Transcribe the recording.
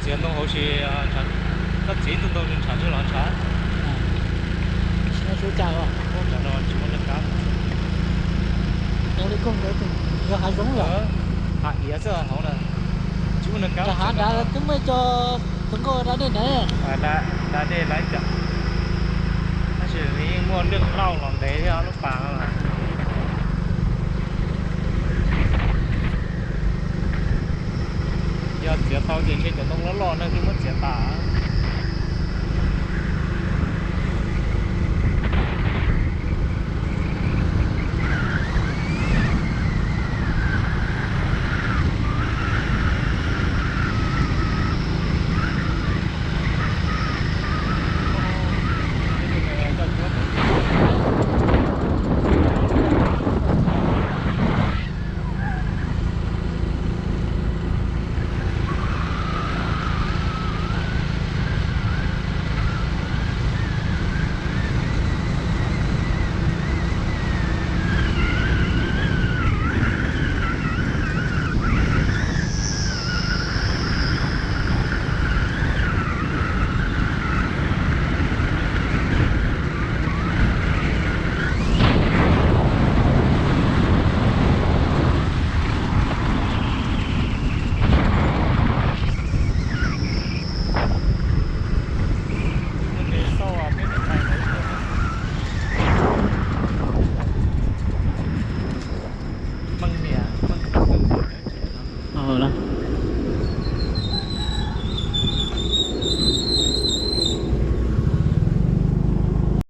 Txiav ntoo hauv si, koj txiav ib tug ntoo ntshav tsis los ntshav. Tsis muaj neeg kab. Li koj nkawd tus yog hav zoov los? Hav iav xwb hauv na. Tsis muaj neeg kab. Hav dav twb muaj cov tus nkauj da dej ntawd. Da dej lawm cov. Tab sis yeej muaj neeg lauj los ntev thiab lub pas no. Yog txiav tau ces ntshe cov ntoo loj loj no twb muab txiav tas.